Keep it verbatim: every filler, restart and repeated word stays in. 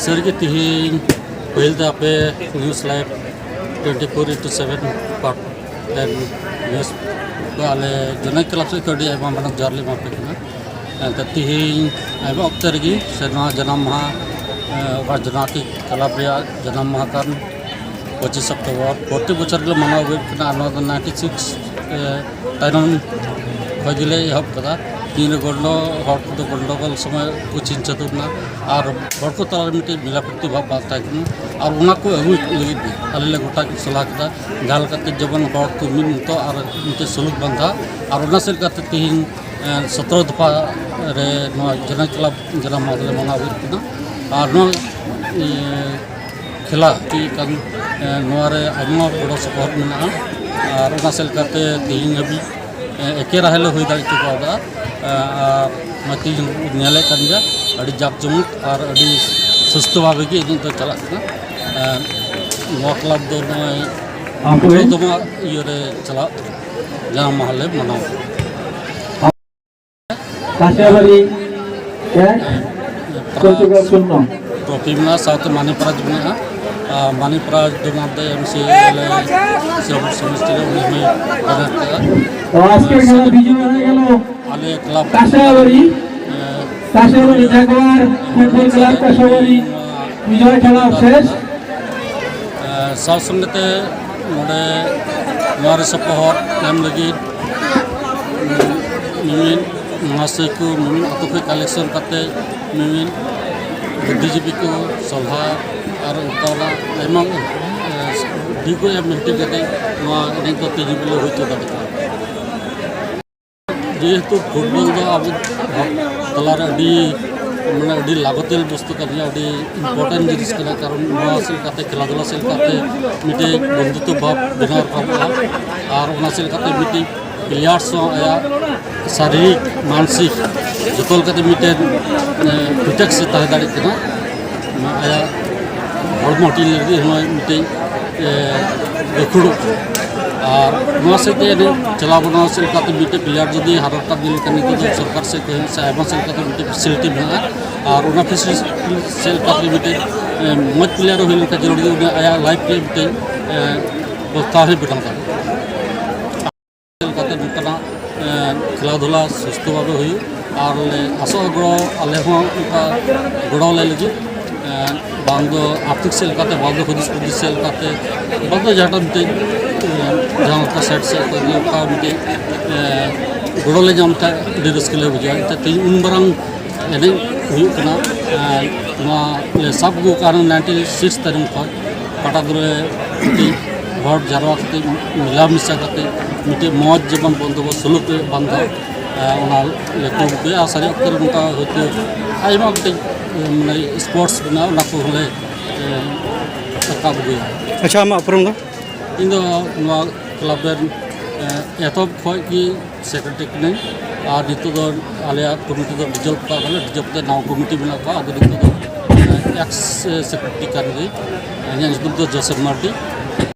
ᱥᱟᱹᱨᱤᱜᱮ ᱛᱮᱦᱮᱧ ᱯᱟᱹᱦᱤᱞ ᱫᱚ ᱟᱯᱮ news live twenty four into seven ᱯᱟᱴ ᱴᱮᱱ ᱱᱤᱭᱩᱡᱽ ᱫᱚ ᱟᱞᱮ ᱡᱚᱱᱚᱜᱤ ᱠᱞᱟᱵᱽ ᱥᱮᱫ ᱠᱷᱚᱱ ᱟᱹᱰᱤ ᱟᱭᱢᱟ ᱢᱟᱨᱟᱝ ᱡᱚᱦᱟᱨ ᱞᱮ ᱮᱢᱟ ᱯᱮ ᱠᱟᱱᱟ᱾ ᱮᱱᱛᱮ ᱛᱮᱦᱮᱧ ᱟᱭᱢᱟ ᱚᱠᱛᱮ ᱨᱮᱜᱮ ᱥᱮ ᱱᱚᱣᱟ ᱡᱟᱱᱟᱢ ᱢᱟᱦᱟ, ᱮ, ᱚᱠᱟ ᱡᱚᱱᱚᱜᱤ ᱠᱞᱟᱵᱽ ᱨᱮᱭᱟᱜ ᱡᱟᱱᱟᱢ ᱢᱟᱦᱟ ᱠᱟᱱ ᱯᱚᱸᱪᱤᱥ ᱚᱠᱴᱳᱵᱚᱨ ᱯᱨᱚᱛᱮᱠ ᱵᱚᱪᱷᱚᱨ ᱜᱮᱞᱮ ᱢᱟᱱᱟᱣ ᱟᱹᱜᱩᱭᱮᱫ ᱠᱟᱱᱟ᱾ ᱟᱨ ᱱᱚᱣᱟ ᱫᱚ ᱱᱟᱭᱤᱱᱴᱤ ᱥᱤᱠᱥ, ᱮ, ᱛᱟᱭᱱᱚᱢ ᱠᱷᱚᱱ ᱜᱮᱞᱮ ᱮᱦᱚᱵ ᱠᱟᱫᱟ᱾ ᱛᱤᱱᱨᱮ ᱜᱚᱱᱰᱚ-, ᱦᱚᱲ ᱠᱚᱫᱚ ᱜᱚᱱᱰᱚᱜᱳᱞ ᱥᱚᱢᱚᱭ ᱠᱚ ᱪᱤᱱ ᱪᱟᱹᱛᱩᱨ ᱮᱱᱟ, ᱟᱨ ᱦᱚᱲ ᱠᱚ ᱛᱟᱞᱟᱨᱮ ᱢᱤᱫᱴᱮᱡ ᱢᱮᱞᱟ ᱯᱨᱤᱛᱤ ᱵᱷᱟᱵᱽ ᱵᱟᱝ ᱛᱟᱦᱮᱸ ᱠᱟᱱᱟ᱾ ᱟᱨ ᱚᱱᱟ ᱠᱚ ᱟᱹᱜᱩᱭ ᱞᱟᱹᱜᱤᱫ ᱜᱮ ᱟᱞᱮ ᱞᱮ ᱜᱚᱴᱟ ᱥᱚᱞᱦᱟ ᱠᱮᱫᱟ, ᱡᱟᱦᱟᱸ ᱞᱮᱠᱟᱛᱮ ᱡᱮᱢᱚᱱ ᱦᱚᱲ ᱠᱚ ᱢᱤᱫ ᱢᱚᱛᱚ ᱟᱨ ᱢᱤᱫᱴᱮᱡ ᱥᱩᱞᱩᱠ ᱵᱟᱱᱫᱷᱟ᱾ ᱟᱨ ᱚᱱᱟ ᱥᱮᱫ ᱞᱮᱠᱟᱛᱮ ᱛᱮᱦᱮᱧ, ᱮ, ᱥᱚᱛᱨᱚ ᱫᱚᱯᱷᱟ ᱨᱮ ᱱᱚᱣᱟ ᱡᱚᱱᱚᱜᱤ ᱠᱞᱟᱵᱽ ᱡᱟᱱᱟᱢ ᱢᱟᱦᱟ ᱫᱚᱞᱮ ᱢᱟᱱᱟᱣ ᱟᱹᱜᱩᱭᱮᱫ ᱠᱟᱱᱟ᱾ ᱟᱨ ᱱᱚᱣᱟ, ᱮ, ᱠᱷᱮᱞᱟ ᱦᱩᱭᱩᱜ ᱠᱟᱱ, ᱮ, ᱱᱚᱣᱟ ᱨᱮ ᱟᱭᱢᱟ ᱜᱚᱲᱚ ᱥᱚᱯᱚᱦᱚᱫ ᱢᱮᱱᱟᱜᱼᱟ᱾ ᱟᱨ ᱚᱱᱟ ᱥᱮᱫ ᱞᱮᱠᱟᱛᱮ ᱛᱮᱦᱮᱧ ᱦᱟᱹᱵᱤᱡ, ᱮ, ᱮᱠᱮ ᱨᱟᱦᱮ ᱞᱮ ᱦᱩᱭ ᱫᱟᱲᱮ ᱦᱚᱪᱚ ᱠᱟᱣᱫᱟ᱾ ᱮ, ᱟᱨ ᱱᱚᱣᱟ ᱛᱮᱦᱮᱧ ᱧᱮᱞᱮᱫ ᱠᱟᱱ ᱜᱮᱭᱟ, ᱟᱹᱰᱤ ᱡᱟᱠ ᱡᱚᱢᱚᱠ ᱟᱨ ᱟᱹᱰᱤ ᱥᱩᱥᱛᱷᱚ ᱵᱷᱟᱵᱮ ᱜᱮ ᱮᱱᱮᱡ ᱫᱚ ᱪᱟᱞᱟᱜ ᱠᱟᱱᱟ᱾ ᱮ, ᱱᱚᱣᱟ ᱠᱞᱟᱵᱽ ᱫᱚ ᱱᱚᱜᱼᱚᱭ ᱟᱯᱮ ᱯᱩᱱᱟᱹᱭ ᱫᱚᱢᱟ ᱤᱭᱟᱹᱨᱮ ᱪᱟᱞᱟᱜ ᱡᱟᱱᱟᱢ ᱢᱟᱦᱟ ᱞᱮ ᱢᱟᱱᱟᱣᱟ᱾ ᱠᱟᱥᱤᱭᱟᱵᱟᱲᱤ ᱮᱠ, ᱯᱚᱨᱪᱩᱜᱟᱞ ᱥᱩᱱᱱᱚ᱾ ᱴᱨᱚᱯᱷᱤ ᱢᱮᱱᱟᱜᱼᱟ, ᱥᱟᱶᱛᱮ ᱢᱟᱱᱤ ᱯᱨᱟᱭᱤᱡᱽ ᱢᱮᱱᱟᱜᱼᱟ᱾ ᱟᱨ ᱢᱟᱱᱤ ᱯᱨᱟᱭᱤᱡᱽ ᱫᱚ ᱱᱚᱛᱮ ᱮᱢ ᱥᱤ ᱮᱞ ᱮ ᱥᱤᱨᱟᱹᱯᱩᱨ ᱥᱮᱢᱤᱥᱴᱟᱨ ᱨᱮ ᱩᱱᱤ ᱦᱚᱸᱭ ᱵᱮᱱᱟᱣ ᱠᱮᱫᱟ᱾ ᱛᱚ, ᱟᱡᱠᱮᱨ ᱠᱷᱮᱞᱟ ᱵᱤᱡᱚᱭ ᱦᱚᱭᱮ ᱜᱮᱞ ᱟᱞᱮ ᱠᱞᱟᱵᱽ ᱠᱟᱥᱤᱭᱟᱵᱟᱲᱤ, ᱮ, ᱠᱟᱥᱤᱭᱟᱵᱟᱲᱤ ᱡᱟᱜᱣᱟᱨ ᱯᱷᱩᱴᱵᱚᱞ ᱠᱞᱟᱵᱽ ᱠᱟᱥᱤᱭᱟᱵᱟᱲᱤ ᱵᱤᱡᱚᱭ ᱠᱷᱮᱞᱟ ᱥᱮᱥ᱾ ᱮ, ᱥᱟᱶ ᱥᱚᱸᱜᱮ ᱛᱮ ᱱᱚᱰᱮ ᱱᱚᱣᱟ ᱨᱮ ᱥᱚᱯᱚᱦᱚᱫ ᱮᱢ ᱞᱟᱹᱜᱤᱫ, ᱩᱸ, ᱢᱤᱢᱤᱫ ᱢᱚᱦᱟᱥᱚᱭ ᱠᱚ, ᱢᱤᱢᱤᱫ ᱟᱛᱳ ᱠᱷᱚᱱ ᱠᱟᱞᱮᱠᱥᱚᱱ ᱠᱟᱛᱮ, ᱢᱤᱢᱤᱫ ᱵᱩᱫᱽᱫᱷᱤᱡᱤᱵᱤ ᱠᱚ, ᱥᱚᱵᱷᱟ ᱟᱨ ᱚᱱᱠᱟᱱᱟᱜ ᱟᱭᱢᱟ, ᱮ, ᱰᱤ ᱠᱚ ᱮᱢ ᱢᱮᱱᱴᱮᱱ ᱠᱟᱛᱮ ᱱᱚᱣᱟ ᱮᱱᱮᱡ ᱫᱚ ᱛᱮᱦᱮᱧ ᱵᱚᱞᱮ ᱦᱩᱭ ᱦᱚᱪᱚ ᱫᱟᱲᱮᱭᱟᱜᱼᱟ᱾ ᱡᱮᱦᱮᱛᱩ ᱯᱷᱩᱴᱵᱚᱞ ᱫᱚ ᱟᱵᱚ ᱦᱚᱲ ᱛᱟᱞᱟᱨᱮ ᱟᱹᱰᱤ, ᱢᱟᱱᱮ, ᱟᱹᱰᱤ ᱞᱟᱜᱚᱛᱤᱭᱟᱱ ᱵᱚᱥᱛᱩ ᱠᱟᱱ ᱜᱮᱭᱟ, ᱟᱹᱰᱤ ᱤᱢᱯᱚᱨᱴᱮᱱᱴ ᱡᱤᱱᱤᱥ ᱠᱟᱱᱟ᱾ ᱠᱟᱨᱚᱱ ᱱᱚᱣᱟ ᱥᱮᱫ ᱞᱮᱠᱟᱛᱮ, ᱠᱷᱮᱞᱟ ᱫᱷᱩᱞᱟ ᱥᱮᱫ ᱞᱮᱠᱟᱛᱮ ᱢᱤᱫᱴᱮᱡ ᱵᱚᱱᱫᱷᱩᱛᱛᱚ ᱵᱷᱟᱵᱽ ᱵᱮᱱᱟᱣ ᱨᱟᱠᱟᱵᱚᱜᱼᱟ᱾ ᱟᱨ ᱚᱱᱟ ᱥᱮᱫ ᱞᱮᱠᱟᱛᱮ ᱢᱤᱫᱴᱮᱡ ᱯᱞᱮᱭᱟᱨᱥ ᱦᱚᱸ ᱟᱭᱟᱜ ᱥᱟᱨᱤᱨᱤᱠ, ᱢᱟᱱᱥᱤᱠ ᱡᱚᱛᱚ ᱞᱮᱠᱟᱛᱮ ᱢᱤᱫᱴᱮᱱ, ᱮ, ᱯᱷᱤᱴᱱᱮᱥ ᱮ ᱛᱟᱦᱮᱸ ᱫᱟᱲᱮᱭᱟᱜ ᱠᱟᱱᱟ᱾ ᱚᱱᱟ ᱟᱭᱟᱜ ᱦᱚᱲᱢᱚ ᱦᱟᱹᱴᱤᱧ ᱞᱟᱹᱜᱤᱫ ᱦᱚᱸ ᱢᱤᱫᱴᱮᱡ, ᱮ, ᱜᱟᱹᱠᱷᱩᱲᱚᱜ ᱠᱟᱱᱟ᱾ ᱟᱨ ᱱᱚᱣᱟ ᱥᱮᱫ ᱛᱮ ᱮᱱᱮᱡ ᱪᱟᱞᱟᱣ ᱵᱟᱱᱟᱣ ᱥᱮᱫ ᱞᱮᱠᱟᱛᱮ ᱢᱤᱫᱴᱮᱡ ᱯᱞᱮᱭᱟᱨ ᱡᱩᱫᱤ ᱦᱟᱨᱟᱣ ᱨᱟᱠᱟᱵ ᱤᱫᱤ ᱞᱮᱠᱷᱟᱱ, ᱱᱤᱛᱚᱜ ᱫᱚ ᱥᱚᱨᱠᱟᱨ ᱥᱮᱫ ᱠᱷᱚᱱ ᱥᱮ ᱟᱭᱢᱟ ᱥᱮᱫ ᱞᱮᱠᱟᱛᱮ ᱢᱤᱫᱴᱮᱡ ᱯᱷᱮᱥᱤᱞᱤᱴᱤ ᱢᱮᱱᱟᱜᱼᱟ᱾ ᱟᱨ ᱚᱱᱟ ᱯᱷᱮᱥᱤᱞᱤᱴᱤ ᱥᱮᱫ ᱞᱮᱠᱟᱛᱮ ᱢᱤᱫᱴᱮᱡ, ᱮ, ᱢᱚᱡᱽ ᱯᱞᱮᱭᱟᱨ ᱦᱩᱭ ᱞᱮᱱᱠᱷᱟᱱ ᱡᱟᱹᱨᱩᱲ ᱜᱮ ᱩᱱᱤ ᱟᱭᱟᱜ ᱞᱟᱭᱤᱯᱷ ᱨᱮ ᱢᱤᱫᱴᱮᱡ, ᱮ, ᱵᱮᱵᱚᱥᱛᱷᱟ ᱦᱚᱸᱭ ᱵᱮᱱᱟᱣ ᱫᱟᱲᱮᱭᱟᱜᱼᱟ᱾ ᱞᱮᱠᱟᱛᱮ ᱱᱚᱝᱠᱟᱱᱟᱜ, ᱮ, ᱠᱷᱮᱞᱟ ᱫᱷᱩᱞᱟ ᱥᱩᱥᱛᱷᱚ ᱵᱷᱟᱵᱮ ᱦᱩᱭᱩᱜ᱾ ᱟᱨ ᱞᱮ ᱟᱥᱚᱜᱼᱟ ᱜᱚᱲᱚ, ᱟᱞᱮ ᱦᱚᱸ ᱚᱱᱠᱟ ᱜᱚᱲᱚ ᱟᱞᱮ ᱞᱟᱹᱜᱤᱫ, ᱮ, ᱵᱟᱝ ᱫᱚ ᱟᱨᱛᱷᱤᱠ ᱥᱮᱫ ᱞᱮᱠᱟᱛᱮ, ᱵᱟᱝ ᱫᱚ ᱦᱩᱫᱤᱥ ᱦᱩᱫᱤᱥ ᱥᱮᱫ ᱞᱮᱠᱟᱛᱮ, ᱵᱟᱝ ᱫᱚ ᱡᱟᱦᱟᱸᱴᱟᱜ ᱢᱤᱫᱴᱮᱡ, ᱮ, ᱡᱟᱦᱟᱸ ᱞᱮᱠᱟ ᱥᱟᱭᱤᱰ ᱥᱮᱫ ᱠᱷᱚᱱ ᱜᱮ ᱚᱱᱠᱟ ᱢᱤᱫᱴᱮᱡ, ᱮ, ᱜᱚᱲᱚ ᱞᱮ ᱧᱟᱢ ᱠᱷᱟᱡ ᱟᱹᱰᱤ ᱨᱟᱹᱥᱠᱟᱹ ᱞᱮ ᱵᱩᱡᱷᱟᱹᱣᱟ᱾ ᱮᱱᱛᱮ ᱛᱮᱦᱮᱧ ᱩᱱ ᱢᱟᱨᱟᱝ ᱮᱱᱮᱡ ᱦᱩᱭᱩᱜ ᱠᱟᱱᱟ, ᱮ, ᱱᱚᱣᱟ ᱞᱮ ᱥᱟᱵ ᱟᱹᱜᱩ ᱟᱠᱟᱫᱼᱟ ᱱᱟᱭᱤᱱᱴᱤ ᱥᱤᱠᱥ ᱛᱟᱹᱨᱤᱠᱷ ᱠᱷᱚᱱ᱾ ᱯᱟᱴᱟᱫᱩᱨᱮ ᱢᱤᱫᱴᱤᱡ ᱦᱚᱲ ᱡᱟᱨᱣᱟ ᱠᱟᱛᱮ, ᱢᱮᱞᱟ ᱢᱮᱥᱟ ᱠᱟᱛᱮ ᱢᱤᱫᱴᱤᱡ ᱢᱚᱡᱽ ᱡᱮᱢᱚᱱ ᱵᱚᱱᱫᱚᱵᱚᱥ ᱥᱩᱞᱩᱠ ᱨᱮ ᱵᱟᱝ ᱫᱚ, ᱮ, ᱚᱱᱟ ᱞᱮ ᱠᱩᱨᱩᱢᱩᱴᱩᱭᱟ᱾ ᱟᱨ ᱥᱟᱹᱨᱤ ᱚᱠᱛᱚ ᱨᱮ ᱱᱚᱝᱠᱟ ᱦᱚᱭᱛᱳ ᱟᱭᱢᱟ ᱢᱤᱫᱴᱤᱡ, ᱮ, ᱢᱟᱱᱮ ᱥᱯᱳᱨᱴᱥ ᱢᱮᱱᱟᱜᱼᱟ, ᱚᱱᱟ ᱠᱚᱦᱚᱸ ᱞᱮ, ᱮ, ᱨᱟᱠᱟᱵ ᱟᱹᱜᱩᱭᱟ᱾ ᱟᱪᱪᱷᱟ, ᱟᱢᱟᱜ ᱩᱯᱨᱩᱢ ᱫᱚ? ᱤᱧ ᱫᱚ ᱱᱚᱣᱟ ᱠᱞᱟᱵᱽ ᱨᱮᱱ, ᱮ, ᱮᱛᱚᱦᱚᱵ ᱠᱷᱚᱱ ᱜᱮ ᱥᱮᱠᱨᱮᱴᱟᱨᱤ ᱠᱟᱹᱱᱟᱹᱧ᱾ ᱟᱨ ᱱᱤᱛᱚᱜ ᱫᱚ ᱟᱞᱮᱭᱟᱜ ᱠᱚᱢᱤᱴᱤ ᱫᱚ ᱰᱤᱡᱚᱞᱵᱷ ᱠᱟᱜ ᱠᱟᱱᱟ, ᱰᱤᱡᱚᱞᱵᱷ ᱠᱟᱛᱮ ᱱᱟᱣᱟ ᱠᱚᱢᱤᱴᱤ ᱢᱮᱱᱟᱜ ᱠᱚᱣᱟ᱾ ᱟᱫᱚ ᱱᱤᱛᱚᱜ ᱫᱚ, ᱮ, ᱮᱠᱥ ᱥᱮᱠᱨᱮᱴᱟᱨᱤ ᱠᱟᱱ ᱜᱮ᱾ ᱤᱧᱟᱹᱜ ᱧᱩᱛᱩᱢ ᱫᱚ ᱡᱳᱥᱮᱯ ᱢᱟᱨᱰᱤ᱾